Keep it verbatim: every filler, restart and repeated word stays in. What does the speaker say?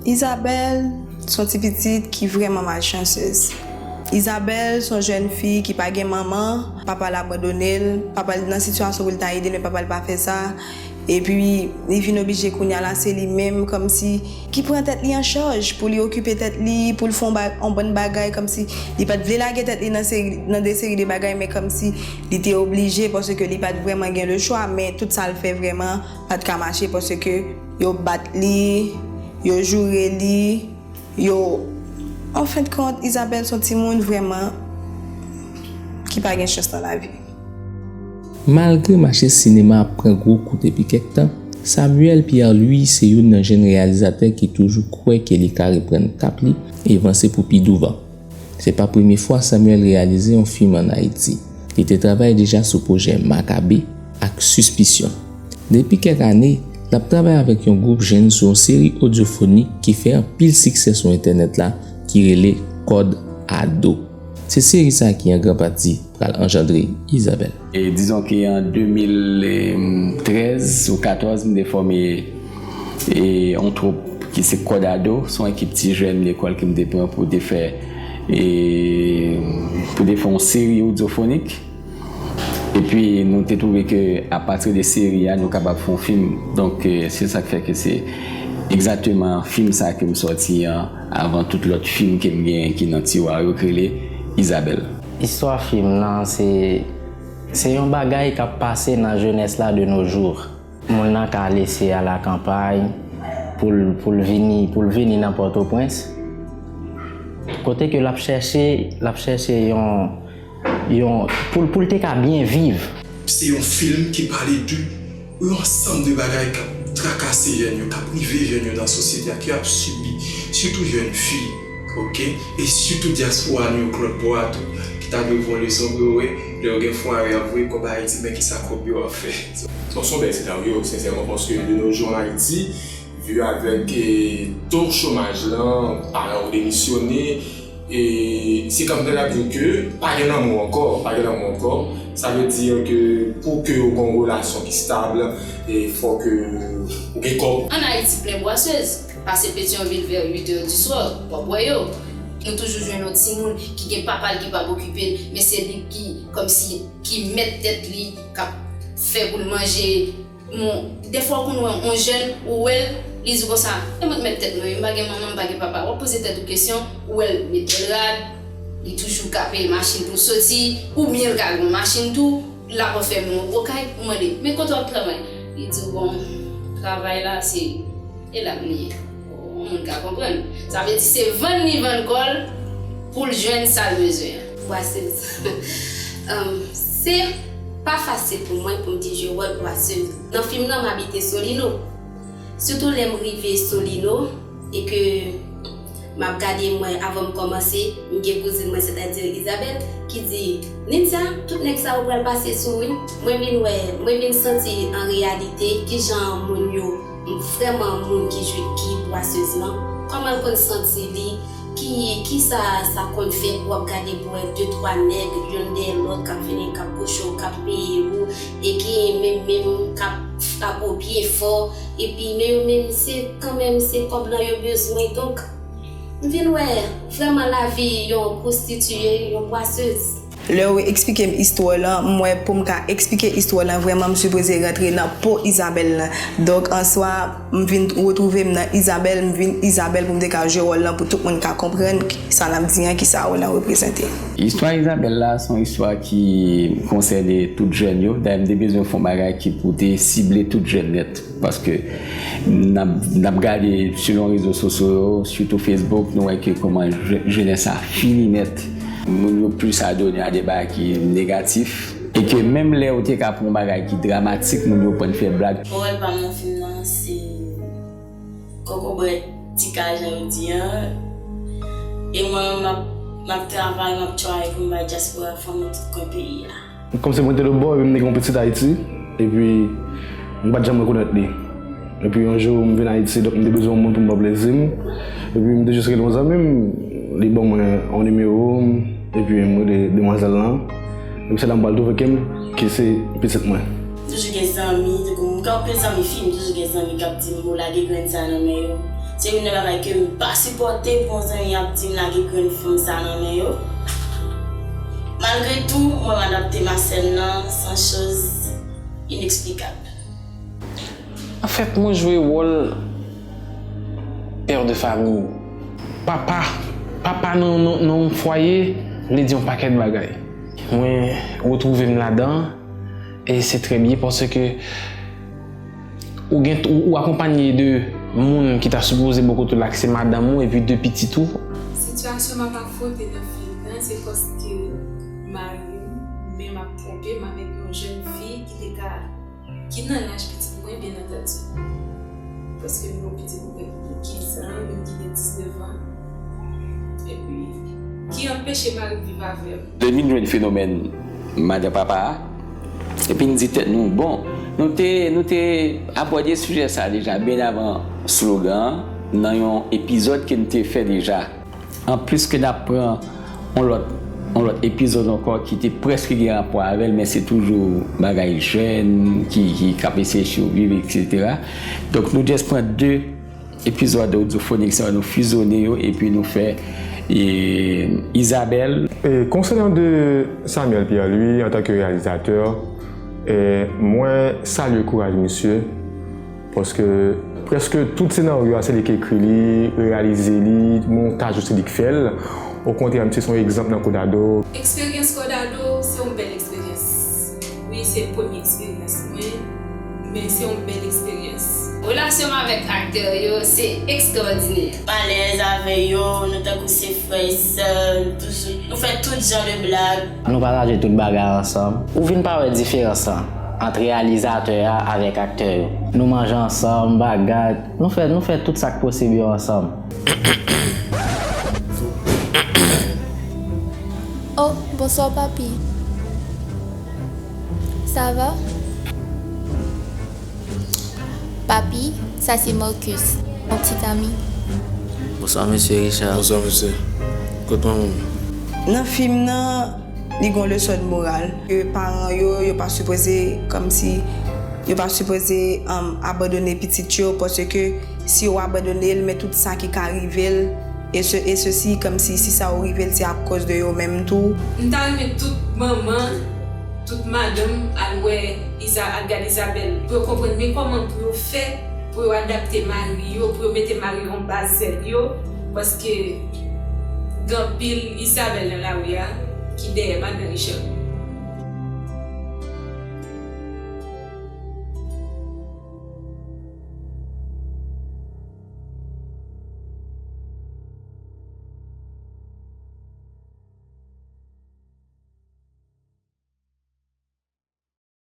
Isabelle se yon ti pitit ki vrèman malchansez. Isabelle se yon jèn fi ki pa gen manman, papa l abandone l, papa l nan sitiyasyon pou l ta ede l, men papa l pa fè sa. Epi, li vin oblije kounye a la, se li menm, kòmsi, ki pran tèt li an chaj, pou li okipe tèt li, pou l fè yon ba-, yon bann bagay, kòmsi, li pa t vle lage tèt li nan seri, nan de seri de bagay, men kòmsi, li te oblije, paske li pa t vrèman gen le chwa, men tout sa l fè vrèman pa t ka mache, paske yo bat li, yo joure li, yo, an fen de kont, Isabelle se yon timoun vrèman ki pa gen chans nan lavi. Malgre mache sinema ap pran gwo kout epi kèk tan, Samuel Pierre Louis se youn nan jèn reyalizatè ki toujou kwè ke li ka reprann kap li e vanse pou pi douvan. Se pa premye fwa Samuel reyalize yon fim ann Ayiti. Li te travay deja sou pwojè Makabe ak Sispisyon. Depi kèk ane, l ap travay avèk yon gwoup jèn sou yon seri odyofonik ki fè anpil siksè sou entènèt la ki rele Kòd Ado. Se seri sa ki an gran pati pral anjandre Isabelle. E dizon ke an de mil trèz ou katòz, m te fòme e, yon twoup ki se Kòd Ado, se yon ekip ti jèn lekòl ke m te pran pou te fè e, pou te fè yon seri odyofonik. Epi nou te twouve ke apati de seri a, nou kapab fè yon fim. Donk, e, se sa k fè ke se egzakteman fim sa ke m sòti an, avan tout lòt fim ke m genyen ki nan tiwa yo, k rele Isabelle. Istwa fim nan, se, se yon bagay k ap pase nan jenès la de nos jours. Moun nan ka lese al akanpay pou l, pou l vini, pou l vini nan Pòtoprens. Kote ke l ap chèche, l ap chèche yon, yon, pou l, pou l te ka byen viv. Se yon fim ki pale de yon ansanm de bagay k ap trakase jèn yo, k ap rive jèn yo nan sosyete a, ke y ap sibi, sitou jèn fi, oke? E sitou dyaspora nou yo k lòt bò a tou, ki ta dwe pran leson pou yo wè, lè yo gen fwayè y ap voye kòb Ayiti, men kisa kòb yo ap fè. Se yon bèl senaryo, sensèman, paske de nos jours en Haïti, vu avec eh, to chomaj lan, paran yo demisyone, e se kòm tan n ap di w ke pa gen lanmou ankò, pa gen lanmou ankò. Sa vle di ke pou ke w gen yon relasyon ki stab, e fòk ou gen kòb. Ann Ayiti plen bwasèz. Pase Petyonvil vè uit è di swa, w ap wè yo. Nou toujou jwenn yon timoun ki gen papa l ki p ap okipe l, men se li ki, kòmsi, ki mèt tèt li, k ap fè pou l manje. Bon, dèfwa w konn wè yon jèn, ou wè l, li di w konsa, e mwen k mèt tèt mwen, wi, m pa gen manman, m pa gen papa. W ap poze tèt ou kesyon, ou wè l met bèl rad, li toujou ka peye machin pou l soti, oubyen l ka gen yon machin tou, l ap fè men yon gwo kay, ou mande, men kote w ap travay? Li di w, bon, travay la, se, e la m li ye. Yon moun ka konprann. Sa vle di se vann li vann kò l pou l jwenn sa l bezwen an. Bwasèz. Humm, se pa fasil pou mwen pou m te jwe wòl bwasèz. Nan fim nan, m abite Solino. Sitou lè m rive Solino e ke m ap gade, mwen, avan m kòmanse, m gen kouzin mwen, sètadi Isabelle, ki di, Ninja, tout nèg sa yo pral pase sou ou wi. Mwen vin wè, mwen vin santi an reyalite kijan moun yo, vrèman moun ki jwe, ki bwasèz lan, kòman l konn santi li, ki, kisa sa konn fè pou w ap gade pou wè de twa nèg, youn dèyè lòt, k ap vini, k ap kouche w, k ap peye w, e ki menm, menm, k ap frape w byen fò, epi men yo menm, se kanmenm, se kòb lan yo bezwen. Donk, m vin wè vrèman lavi yon pwostitiye, yon bwasèz. Lè yo eksplike m istwa lan, m wè pou m ka eksplike istwa lan vrèman, m sipoze rantre nan po Isabelle lan. Donk, an swa, m vin retwouve m nan Isabelle, m vin Isabelle pou m te ka jwe wòl lan, pou tout moun ka konprann sa n ap di an, kisa wòl lan reprezante. Istwa Isabelle la, se yon istwa ki konsène tout jèn yo. Dayè, m te bezwen fè yon bagay ki pou te sible tout jèn nèt. Paske n ap, n ap gade selon rezo sosyo yo, sitou Facebook, nou wè ke kòman je-, jenès sa fini nèt. Moun yo plis adone a de bagay ki negatif. E ke menm lè yo te ka pran yon bagay ki dramatik, moun yo pran fè blag. Wòl pa m nan fim nan, se kokobrèt ti kay jan yo di an. E mwen, m ap, m ap travay, m ap try pou m bay dyaspora fanmi tout kwen peyi a. Kòmsi mwen te lòt bò, epi m te gen yon pitit Ayiti, epi m pa t janm rekonèt li. Epi yon jou, m vin Ayiti, donk m te bezwen yon moun pou m ban plezi m. Epi m te jis rele yon zanmi m, li ban mwen yon nimewo m, epi m rele demwazèl lan. Epi se la m pral twouve ke m, ke se pitit mwen. M toujou gen zanmi, tankou m gen anpil zanmi fi, m toujou gen zanmi k ap di m, o, lage grenn sa nan men yo. Se youn nan bagay ke m pa sipòte pou yon zanmi ap di m lage grenn fanm sa nan men yo. Malgre tou, mwen m adapte m a sèn nan san choz ineksplikab. Anfèt, mwen jwe wòl pè de famiy. Papa, papa nan, nan, nan yon fwaye vle di yon pakèt bagay. Mwen retwouve m ladan e se trè byen paske ou gen ou, ou akonpanye de moun ki ta sipoze bò kote w la ki se madanm ou epi de pitit ou. Sitiyasyon m ap afwonte nan fim nan se paske mari m menm ap twonpe m avèk yon jèn fi ki te ka ki nan laj pitit mwen byen antandi. Paske m gen yon pitit mwen ki gen kenz an, youn ki gen diznèf an. Epi ki anpeche mari m viv avè m. Depi n jwenn fenomèn madan papa a, epi n di tèt nou, bon, nou te nou te abòde sijè sa a deja byen avan slogan an nan yon epizòd ke n te fè deja. Anplis ke n ap pran yon lòt yon lòt epizòd ankò ki te prèske gen rapò avè l, men se toujou bagay jèn ki ki k ap eseye siviv, etsetera. Donk nou just pran de epizòd odyofonik sa yo, nou fizyone yo epi nou fè Izabèl. Konsènan de Samuel Pierre Louis antanke reyalizatè, mwen salye kouraj misye, paske prèske tout senaryo a se li ki ekri li, reyalize li, montaj yo se li k fè l. Okontrè, misye se yon egzanp nan Kodado. Eksperyans Kodado se yon bèl eksperyans. Wi, se premye eksperyans mwen, men se yon bèl eksperyans. Relasyon m avèk aktè yo se ekstwòdinè. M alèz avè yo, nou tankou se frè e sè, nou toujou, nou fè tout jan de blag. Nou pataje tout bagay ansanm. Ou vin pa wè diferans lan ant reyalizatè a avèk aktè yo. Nou manje ansanm, bagay, nou fè, nou fè tout sa k posib yo ansanm. Oh, bonsoir papi. Ça va? Papi, sa se Marcus, mon petit ami. Bonsoir mesye Richard. Bonsoir mesye. Kot manman m? Nan fim nan, li gon leson moral. Ke paran yo, yo pa sipoze kòmsi yo pa sipoze um, abandone pitit yo paske si yo abandone l men tout sa ki ka rive l e se e sesi kòmsi si sa yo rive l se akoz de yo menm tou. M ta renmen tout manman, tout madanm al wè Iza al gad Izabèl pou yo konprann men kòman pou yo fè pou yo adapte mari yo, pou yo mete mari yo anba zèl yo, paske gen anpil Izabèl nan lari a ki dèyè madan Richard.